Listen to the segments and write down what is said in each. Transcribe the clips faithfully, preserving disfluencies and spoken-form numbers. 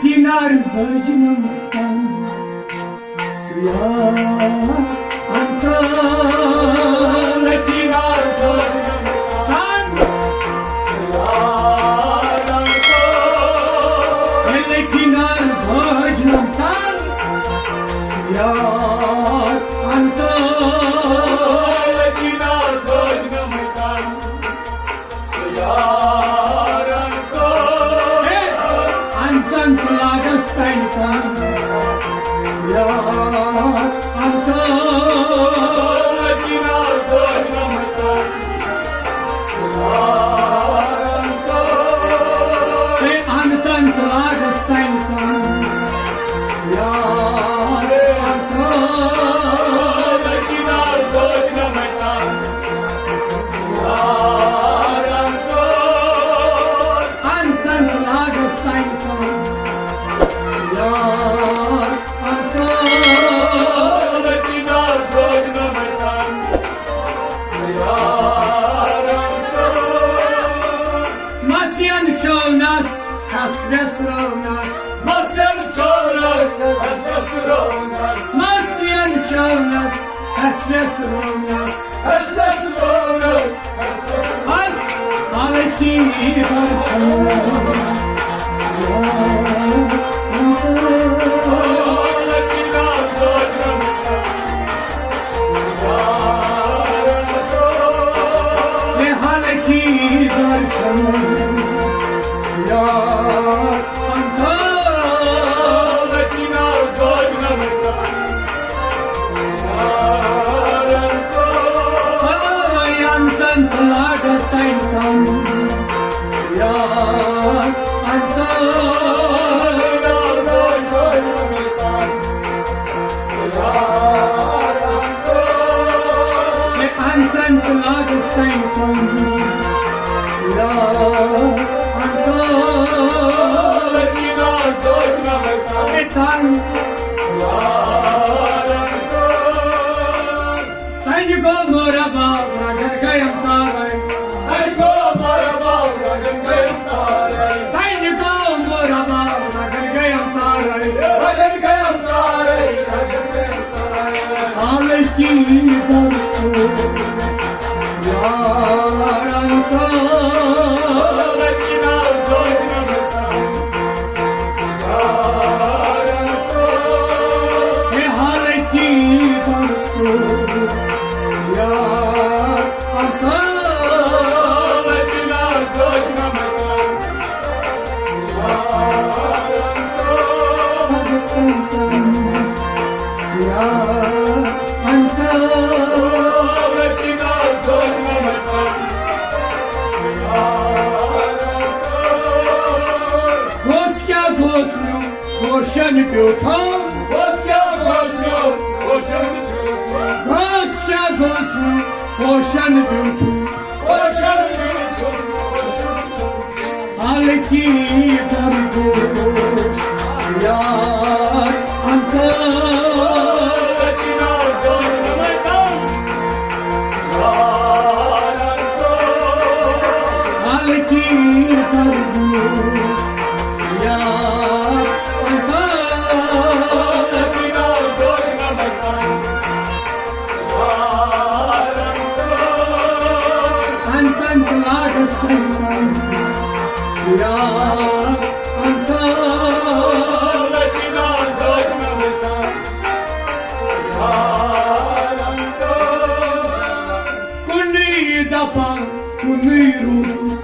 تینار زٲج نہٕ مےٚ تن، سُہ یار انتہٕ۔ تینار زٲج نہٕ مےٚ تن، سُہ یار انتہٕ۔ ییٚلہِ تینار زٲج نہٕ مےٚ تن، سُہ یار انتہٕ۔ تینار زٲج نہٕ مےٚ تن، سُہ یار انتہٕ۔ ہے، انتن تہٕ لاگس تن تن۔ سُہ یار انتہٕ۔ ہے، انتن تہٕ لاگس تن تن۔ سُہ یار انتہٕ۔ انتن تہٕ لاگس تن تن۔ سُہ یار انتہٕ۔ مسین چونس، خس ویسرونس۔ مسین چونس، خس ویسرونس۔ مسین چونس، خس ویسرونس۔ خس ویسرونس۔ بس، حالتی درشن۔ اے حالتی درشن۔ انتن تہٕ لاگس تن تن۔ سُہ یار انتہٕ۔ ہے، انتن تہٕ لاگس تن تن۔ سُہ یار انتہٕ۔ ہے، تن۔ تنہِ گوٚو مورا باو رگن گیم تارے۔ تنہِ گوٚو مورا باو رگن گیم تارے۔ تنہِ گوٚو مورا باو رگن گیم تارے۔ رگن گیم تارے، رگن گیم تارے۔ حالتی درسو یارن تو۔ ہے حالتی درسو یار انتہٕ۔ گوٚژھ کیٛاہ گوٚژھ میون ہوشن بیوٗٹھو؟ گوٚژھ کیٛاہ گوٚژھ میون ہوشن بیوٗٹھو؟ گوٚژھ کیٛاہ گوٚژھ میون ہوشن بیوٗٹھو؟ ہوشن بیوٗٹھو، ہوشن بیوٗٹھو۔ حالتی درگوش یار انتہٕ۔ حالتی درگوش یار انتہٕ۔ انتن تہٕ لاگس تن تن۔ سُہ یار انتہٕ۔ کُنُے دپان، کُنُے روٗدُس۔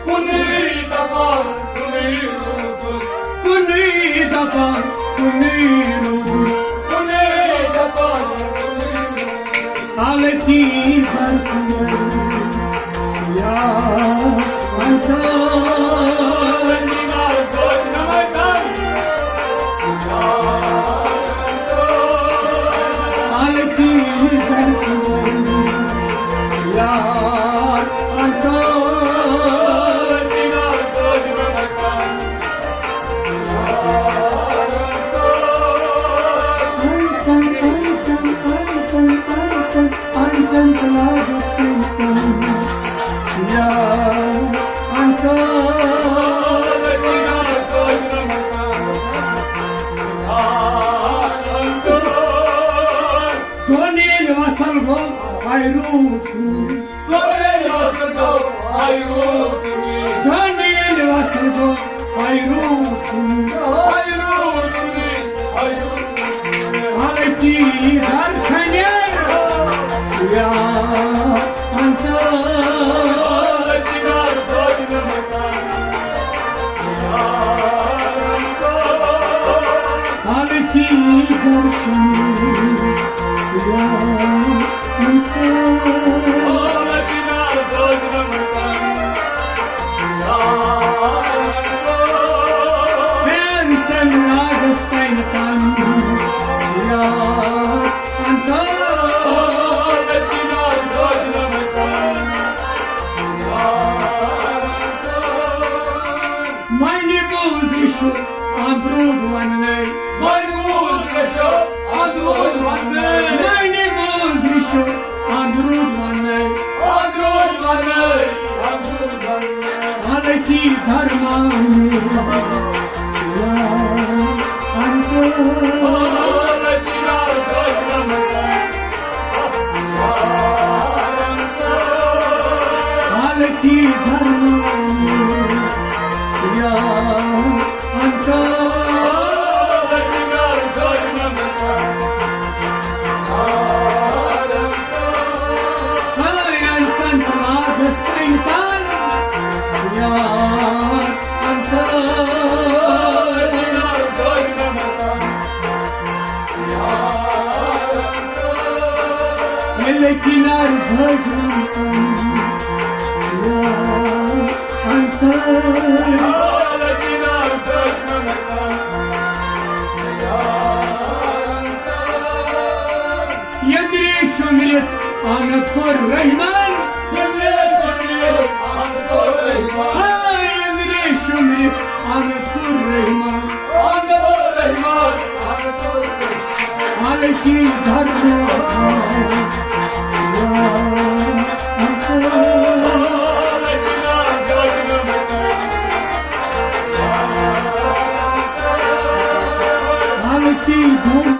کُنُے دپان، کُنُے روٗدُس۔ کُنُے دپان، کُنُے روٗدُس۔ کُنُے دپان، کُنُے روٗدُس۔ حالتی درد یار انتہٕ۔ حالتی درد یار انتہٕ۔ انتن، انتن، انتن، انتن، انتن تہٕ لاگس تن روٗد کُنہِ۔ دۄن ییٚلہِ وصل گوٚو، آے روٗد کُنہِ۔ دۄن ییٚلہِ وصل گوٚو، آے روٗد کُنہِ۔ آے روٗد کُنہِ، آے روٗد کُنہِ۔ حالتی در چھنہِ یا انتر۔ حالتی در چھنہِ یا انتر۔ حالتی در چھنہِ یا انتر۔ پرٛانتن راگس تن تن یا انتر۔ وۄنۍ بوز یہِ چھُ اندروٗد وننے۔ وۄنۍ بوز یہِ چھُ اندروٗد وننے۔ وۄنۍ بوز یہِ چھُ اندروٗد وننے۔ اندروٗد وننے، اندروٗد وننے۔ حالتی درمان یا انتر۔ حالتی درمان یا انتر۔ یا انتر۔ ییٚلہِ کنار زٲج لمکم یا انتر۔ ییٚلہِ شۄنٛگرِتھ آنت کوٚر رحمان۔ ییٚلہِ شۄنٛگرِتھ آنت کوٚر رحمان۔ ہاے، ییٚلہِ شۄنٛگرِتھ آنت کوٚر رحمان۔ آنت کوٚر رحمان، آنت کوٚر رحمان۔ حالتی درمان۔